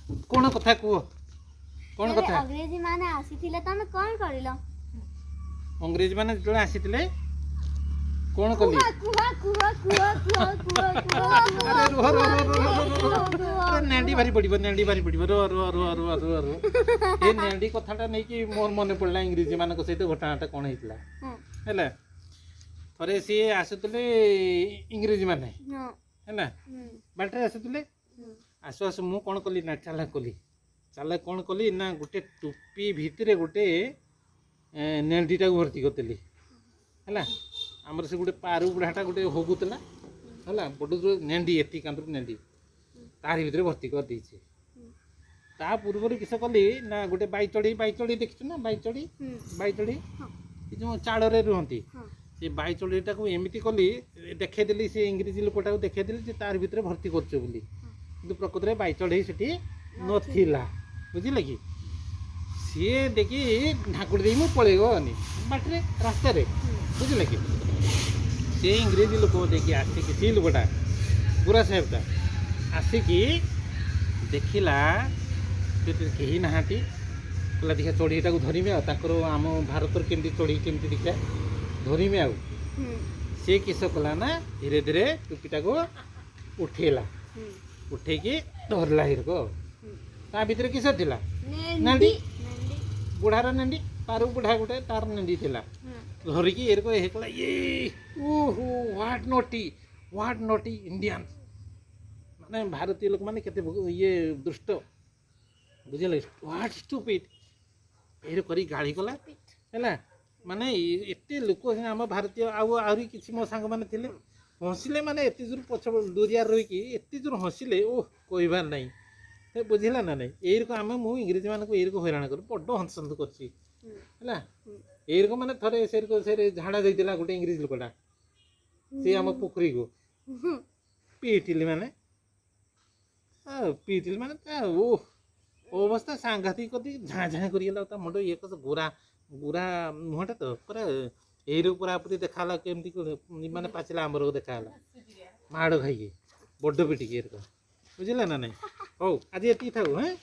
କ'ଣ କଥା କୁହ, କ'ଣ ଯେବେ କଥା? अंଗ୍ରେଜୀ ମାନେ ଆସିଥିଲେ, ତମେ କଣ କରିଲ? ଅଂଗ୍ରେଜ ମାନେ ଯେତେବେଳେ ଆସିଥିଲେ, କ'ଣ କଲି? କୁହ, କୁହ, କୁହ, କୁହ, କୁହ, କୁହ। ଆରେ ରୁହ, ରୁହ, ରୁହ, ରୁହ, ରୁହ, ରୁହ। ଆରେ ନେଣ୍ଡି ଭାରି ପଡ଼ିବ, ନେଣ୍ଡି ଭାରି ପଡ଼ିବ। ରୁହ, ରୁହ, ରୁହ, ରୁହ, ରୁହ, ରୁହ। ଏ ନେଣ୍ଡି କଥାଟା ନେଇକି ମୋର ମନେ ପଡ଼ିଲା ଇଂରେଜୀ ମାନଙ୍କ ସହିତ ଘଟଣାଟା କ'ଣ ହେଇଥିଲା। ହେଲା, ଥରେ ସିଏ ଆସୁଥିଲେ ଇଂରେଜୀ ମାନେ, ହେଲା, ବାଟରେ ଆସୁଥିଲେ। ଆସୁ ଆସୁ ମୁଁ କ'ଣ କଲି ନା ଚାଲାକ କଲି। ଚାଲାକ କ'ଣ କଲି ନା ଗୋଟେ ଟୋପି ଭିତରେ ଗୋଟେ ନେଣ୍ଡିଟାକୁ ଭର୍ତ୍ତି କରିଦେଲି। ହେଲା, ଆମର ସେ ଗୋଟେ ପାରୁ ବୁଢ଼ାଟା ଗୋଟେ ହଗୁଥିଲା, ହେଲା, ବଡ଼ ଯୋଉ ନେଣ୍ଡି, ଏତିକି କାନ୍ଦରୁ ନେଣ୍ଡି ତାରି ଭିତରେ ଭର୍ତ୍ତି କରିଦେଇଛି। ତା ପୂର୍ବରୁ କିସ କଲି ନା ଗୋଟେ ବାଇଚଢ଼େଇ, ବାଇଚଢ଼େଇ ଦେଖିଛୁ ନା? ବାଇଚଢ଼େଇ, ବାଇଚଢ଼େଇ, ଏ ଯେଉଁ ଚାଳରେ ରୁହନ୍ତି। ସେ ବାଇଚଢ଼େଇଟାକୁ ଏମିତି କଲି, ଦେଖେଇଦେଲି, ସେ ଇଂରେଜୀ ଲୋକଟାକୁ ଦେଖେଇଦେଲି ଯେ ତାରି ଭିତରେ ଭର୍ତ୍ତି କରୁଛୁ ବୋଲି। କିନ୍ତୁ ପ୍ରକୃତରେ ବାଇଚଢ଼େଇ ସେଠି ନଥିଲା, ବୁଝିଲେ କି? ସିଏ ଦେଖି ଢାଙ୍କୁଡ଼ି ଦେଇ ମୁଁ ପଳେଇଗନି ବାଟରେ, ରାସ୍ତାରେ, ବୁଝିଲେ କି? ସେ ଇଂରେଜୀ ଲୋକ ଦେଖି ଆସିକି, ସେ ଲୋକଟା ବୁଢ଼ା ସାହେବଟା ଆସିକି ଦେଖିଲା ସେଠି କେହି ନାହାନ୍ତି। କହିଲା, ଦେଖିବା ଚଢ଼େଇଟାକୁ ଧରିମି ଆଉ, ତାଙ୍କର ଆମ ଭାରତର କେମିତି ଚଢ଼େଇ କେମିତି ଦେଖିବା ଧରିମି ଆଉ। ସେ କିସ କଲା ନା ଧୀରେ ଧୀରେ ଟୋପିଟାକୁ ଉଠେଇଲା। ଉଠେଇକି ଧରିଲା ହିରକ। ତା ଭିତରେ କିସ ଥିଲା? ନେଣ୍ଡି। ନେଣ୍ଡି। ବୁଢ଼ାର ନେଣ୍ଡି, ପାରୁ ବୁଢ଼ା ଗୋଟେ, ତାର ନେଣ୍ଡି ଥିଲା। ଧରିକି ଏରକ ଇଏ କଲା, ଇଏ ଓହୋ, what naughty, what naughty Indian! ମାନେ ଭାରତୀୟ ଲୋକମାନେ କେତେ ଇଏ ଦୁଷ୍ଟ, ବୁଝିଲେ? What stupid, ଏଇର କରି ଗାଳି କଲା। ହେଲା, ମାନେ ଏତେ ଲୋକ ଆମ ଭାରତୀୟ ଆଉ ଆହୁରି କିଛି ମୋ ସାଙ୍ଗମାନେ ଥିଲେ, ହସିଲେ। ମାନେ ଏତେ ଜୋର ପଛ ଦୁରିଆରେ ରହିକି ଏତେ ଜୋର ହସିଲେ, ଓହ, କହିବାର ନାହିଁ। ସେ ବୁଝିଲା ନା ନାଇଁ? ଏଇରକମ ଆମେ ମୁଁ ଇଂରେଜୀମାନଙ୍କୁ ଏଇରକମ ହଇରାଣ କରୁ, ବଡ଼ ହନ୍ତସନ୍ତ କରିଛି। ହେଲା, ଏଇରକମ ମାନେ ଥରେ ସେରକମ ସେ ଝାଡ଼ା ଯାଇଥିଲା ଗୋଟେ ଇଂରେଜ ଲୋକଟା, ସେ ଆମ ପୋଖରୀକୁ ପିଇଥିଲି, ମାନେ ପିଇଥିଲି, ମାନେ ତା ଓହ ଅବସ୍ଥା ସାଂଘାତିକ କରି ଝାଁ ଝାଁ କରିଗଲା ତା ମୁଣ୍ଡ ଇଏ କର। ଗୋରା ଗୋରା ମୁହଁଟା ତ ପୁରା ଏଇରୁ ପୁରା ପୁରି ଦେଖାହେଲା କେମିତି ମାନେ ପାଚିଲା ଆମ୍ବର ଦେଖାହେଲା, ମାଡ଼ ଖାଇକି ବଡ଼ ପିଟିକି ଏରକମ, ବୁଝିଲେ ନା ନାଇଁ? ହଉ, ଆଜି ଏତିକି ଥାଉ। ହେଁ।